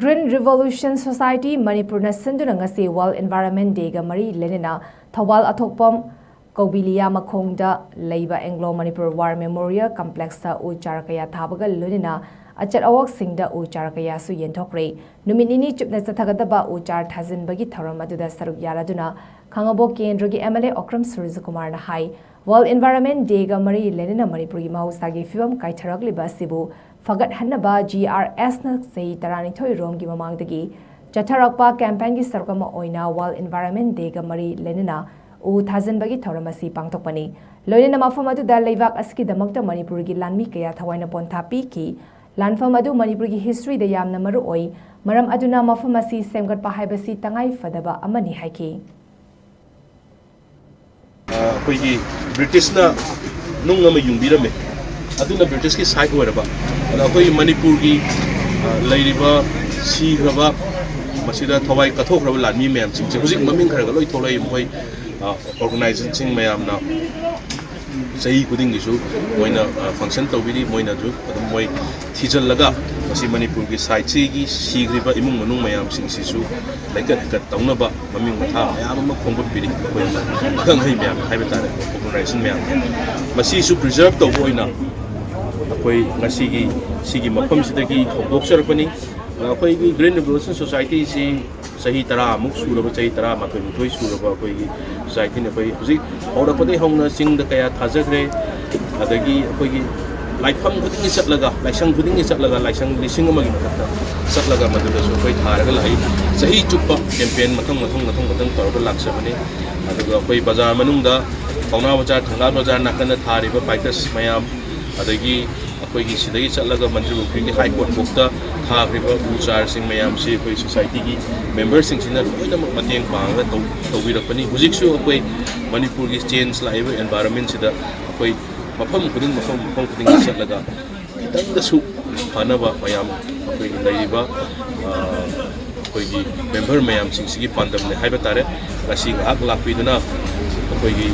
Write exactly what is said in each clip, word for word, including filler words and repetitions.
Green Revolution Society ꯃꯅꯤꯄꯨꯔꯅ ꯁꯤꯟꯗꯨꯅ ꯉꯁꯤ World Environment Dayꯒ ꯃꯔꯤ ꯂꯩꯅꯅ ꯊꯧꯕꯥꯜ ꯑꯊꯣꯛꯄꯝ ꯀꯧꯕꯤꯂꯤꯌꯥ ꯃꯈꯣꯡꯗ ꯂꯩꯕ Anglo Manipur War Memorial Complexꯇ ꯎ ꯆꯥꯔ ꯀꯌꯥ ꯊꯥꯕꯒ ꯂꯣꯏꯅꯅ ꯑꯆꯠ ꯑꯋꯣꯛꯁꯤꯡꯗ ꯎ ꯆꯥꯔ ꯀꯌꯥꯁꯨ ꯌꯦꯟꯊꯣꯛꯈ꯭ꯔꯦ꯫ ꯅꯨꯃꯤꯠ ꯅꯤꯅꯤ ꯆꯨꯞꯅ ꯆꯠꯊꯒꯗꯕ ꯎ ꯆꯥꯔ ꯊꯥꯖꯤꯟꯕꯒꯤ ꯊꯧꯔꯝ ꯑꯗꯨꯗ ꯁꯔꯨꯛ ꯌꯥꯔꯗꯨꯅ ꯈꯥꯉꯕꯣꯛ ꯀꯦꯟꯗ꯭ꯔꯒꯤ M L A Okram ꯁꯨꯔꯖꯀꯨꯃꯥꯔꯅ high, World Environment Dayꯒ ꯃꯔꯤ ꯂꯩꯅꯅ ꯃꯅꯤꯄꯨꯔꯒꯤ ꯃꯍꯧꯁꯥꯒꯤ ꯐꯤꯕꯝ ꯀꯥꯏꯊꯔꯛꯂꯤꯕ ꯑꯁꯤꯕꯨ ꯐꯒꯠꯍꯟꯅꯕ G R Sꯅ ꯆꯍꯤ ꯇꯔꯥꯅꯤꯊꯣꯏ ꯔꯣꯝꯒꯤ ꯃꯃꯥꯡꯗꯒꯤ ꯆꯠꯊꯔꯛꯄ campaignꯒꯤ ꯁꯔꯨꯛ ꯑꯃ ꯑꯣꯏꯅ World Environment Dayꯒ ꯃꯔꯤ ꯂꯩꯅꯅ ꯎ ꯊꯥꯖꯤꯟꯕꯒꯤ ꯊꯧꯔꯝ ꯑꯁꯤ ꯄꯥꯡꯊꯣꯛꯄꯅꯤ꯫ ꯂꯣꯏꯅꯅ ꯃꯐꯝ ꯑꯗꯨꯗ ꯂꯩꯕꯥꯛ ꯑꯁꯤꯒꯤꯗꯃꯛꯇ ꯃꯅꯤꯄꯨꯔꯒꯤ ꯂꯥꯟꯃꯤ ꯀꯌꯥ ꯊꯋꯥꯏꯅ ꯄꯣꯟꯊꯥ ꯄꯤꯈꯤ꯫ ꯂꯥꯟꯐꯝ ꯑꯗꯨ ꯃꯅꯤꯄꯨꯔꯒꯤ historyꯗ ꯌꯥꯝꯅ ꯃꯔꯨ ꯑꯣꯏ, ꯃꯔꯝ ꯑꯗꯨꯅ ꯃꯐꯝ ꯑꯁꯤ ꯁꯦꯝꯒꯠꯄ ꯍꯥꯏꯕꯁꯤ ꯇꯉꯥꯏ ꯐꯗꯕ ꯑꯃꯅꯤ ꯍꯥꯏꯈꯤ꯫ ꯑ, ꯑꯩꯈꯣꯏꯒꯤ ꯕ꯭ꯔꯤꯇꯤꯁꯅ ꯅꯨꯡ ꯑꯃ ꯌꯨꯡꯕꯤꯔꯝꯃꯦ, ꯑꯗꯨꯅ ꯕ꯭ꯔꯤꯇꯤꯁꯀꯤ site ꯑꯣꯏꯔꯕ꯫ ꯑꯗ ꯑꯩꯈꯣꯏꯒꯤ ꯃꯅꯤꯄꯨꯔꯒꯤ, ꯑ, ꯂꯩꯔꯤꯕ ꯁꯤꯈ꯭ꯔꯕ, ꯃꯁꯤꯗ ꯊꯋꯥꯏ ꯀꯠꯊꯣꯛꯈ꯭ꯔꯕ ꯂꯥꯟꯃꯤ ꯃꯌꯥꯝꯁꯤꯡꯁꯦ ꯍꯧꯖꯤꯛ ꯃꯃꯤꯡ ꯈꯔ ꯈꯔ ꯂꯣꯏ ꯊꯣꯛꯂꯛꯏ꯫ ꯃꯈꯣꯏ, ꯑ, organizationꯁꯤꯡ ꯃꯌꯥꯝꯅ ꯆꯍꯤ ꯈꯨꯗꯤꯡꯒꯤꯁꯨ ꯃꯣꯏꯅ, ꯑ, function ꯇꯧꯕꯤꯔꯤ꯫ ꯃꯣꯏꯅꯁꯨ ꯑꯗꯨꯝ ꯃꯣꯏ ꯊꯤꯖꯤꯜꯂꯒ ꯃꯁꯤ ꯃꯅꯤꯄꯨꯔꯒꯤ sideꯁꯤꯒꯤ ꯁꯤꯈ꯭ꯔꯤꯕ ꯏꯃꯨꯡ ꯃꯅꯨꯡ ꯃꯌꯥꯝꯁꯤꯡꯁꯤꯁꯨ ꯂꯩꯀꯠ ꯂꯩꯀꯠ ꯇꯧꯅꯕ ꯃꯃꯤꯡ ꯃꯊꯥ ꯃꯌꯥꯝ ꯑꯃ ꯈꯣꯝꯒꯠꯄꯤꯔꯤ꯫ ꯑꯩꯈꯣꯏ ꯑꯈꯪ ꯑꯍꯩ ꯃꯌꯥꯝ ꯍꯥꯏꯕ ꯇꯥꯔꯦ, organization ꯃꯌꯥꯝ꯫ ꯃꯁꯤꯁꯨ preserve ꯇꯧꯕ ꯑꯣꯏꯅ ꯑꯩꯈꯣꯏ ꯉꯁꯤꯒꯤ ꯁꯤꯒꯤ ꯃꯐꯝꯁꯤꯗꯒꯤ ꯍꯧꯗꯣꯛꯆꯔꯛꯄꯅꯤ꯫ ꯑꯩꯈꯣꯏꯒꯤ Green Revolution Societyꯁꯤ ꯆꯍꯤ ꯇꯔꯥꯃꯨꯛ ꯁꯨꯔꯕ, ꯆꯍꯤ ꯇꯔꯥꯃꯥꯊꯣꯏ ꯅꯤꯊꯣꯏ ꯁꯨꯔꯕ ꯑꯩꯈꯣꯏꯒꯤ societyꯅꯤ꯫ ꯑꯩꯈꯣꯏ ꯍꯧꯖꯤꯛ ꯍꯧꯔꯛꯄꯗꯒꯤ ꯍꯧꯅ ꯆꯤꯡꯗ ꯀꯌꯥ ꯊꯥꯖꯈ꯭ꯔꯦ, ꯑꯗꯒꯤ ꯑꯩꯈꯣꯏꯒꯤ ꯂꯥꯏꯐꯝ ꯈꯨꯗꯤꯡꯒꯤ ꯆꯠꯂꯒ, ꯂꯥꯏꯁꯪ ꯈꯨꯗꯤꯡꯒꯤ ꯆꯠꯂꯒ, ꯂꯥꯏꯁꯪ ꯂꯤꯁꯤꯡ ꯑꯃꯒꯤ ꯃꯊꯛꯇ ꯆꯠꯂꯒ ꯃꯗꯨꯗꯁꯨ ꯑꯩꯈꯣꯏ ꯊꯥꯔꯒ ꯂꯥꯛꯏ꯫ ꯆꯍꯤ ꯆꯨꯞꯄ campaign ꯃꯊꯪ ꯃꯊꯪ ꯃꯊꯪ ꯃꯊꯪ ꯇꯧꯔꯒ ꯂꯥꯛꯆꯕꯅꯤ꯫ ꯑꯗꯨꯒ ꯑꯩꯈꯣꯏ ꯕꯖꯥꯔ ꯃꯅꯨꯡꯗ, ꯄꯥꯎꯅꯥ ꯕꯖꯥꯔ, ꯊꯪꯒꯥꯜ ꯕꯖꯥꯔ ꯅꯥꯀꯟꯗ ꯊꯥꯔꯤꯕ ꯄꯥꯏꯀꯁ ꯃꯌꯥꯝ, ꯑꯗꯒꯤ ꯑꯩꯈꯣꯏꯒꯤ ꯁꯤꯗꯒꯤ ꯆꯠꯂꯒ ꯃꯟꯇ꯭ꯔꯤ ꯄꯨꯈ꯭ꯔꯤꯒꯤ High Court ꯐꯥꯎꯇ ꯊꯥꯈ꯭ꯔꯤꯕ ꯎ ꯆꯥꯔꯁꯤꯡ ꯃꯌꯥꯝꯁꯤ ꯑꯩꯈꯣꯏ societyꯒꯤ memberꯁꯤꯡꯁꯤꯅ ꯂꯣꯏꯅꯃꯛ ꯃꯇꯦꯡ ꯄꯥꯡꯉꯒ ꯇꯧ-, ꯇꯧꯕꯤꯔꯛꯄꯅꯤ꯫ ꯍꯧꯖꯤꯛꯁꯨ ꯑꯩꯈꯣꯏ ꯃꯅꯤꯄꯨꯔꯒꯤ change ꯂꯥꯛꯏꯕ environmentꯁꯤꯗ ꯑꯩꯈꯣꯏ ꯃꯐꯝ ꯈꯨꯗꯤꯡ, ꯃꯐꯝ, ꯃꯐꯝ ꯈꯨꯗꯤꯡꯗ ꯆꯠꯂꯒ ꯈꯤꯇꯪꯗꯁꯨ ꯐꯅꯕ ꯃꯌꯥꯝ ꯑꯩꯈꯣꯏꯒꯤ ꯂꯩꯔꯤꯕ, ꯑ, ꯑꯩꯈꯣꯏꯒꯤ member ꯃꯌꯥꯝꯁꯤꯡꯁꯤꯒꯤ ꯄꯥꯟꯗꯝꯅꯦ ꯍꯥꯏꯕ ꯇꯥꯔꯦ꯫ ꯉꯁꯤ ꯉꯥꯏꯍꯥꯛ ꯂꯥꯛꯄꯤꯗꯨꯅ ꯑꯩꯈꯣꯏꯒꯤ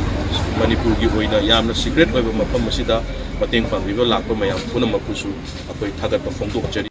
ꯃꯅꯤꯄꯨꯔꯒꯤ ꯑꯣꯏꯅ ꯌꯥꯝꯅ secret ꯑꯣꯏꯕ ꯃꯐꯝ ꯑꯁꯤꯗ ꯃꯇꯦꯡ ꯄꯥꯡꯕꯤꯕ ꯂꯥꯛꯄ ꯃꯌꯥꯝ ꯄꯨꯝꯅꯃꯛꯄꯨꯁꯨ ꯑꯩꯈꯣꯏ ꯊꯥꯒꯠꯄ ꯐꯣꯡꯗꯣꯛꯆꯔꯤ꯫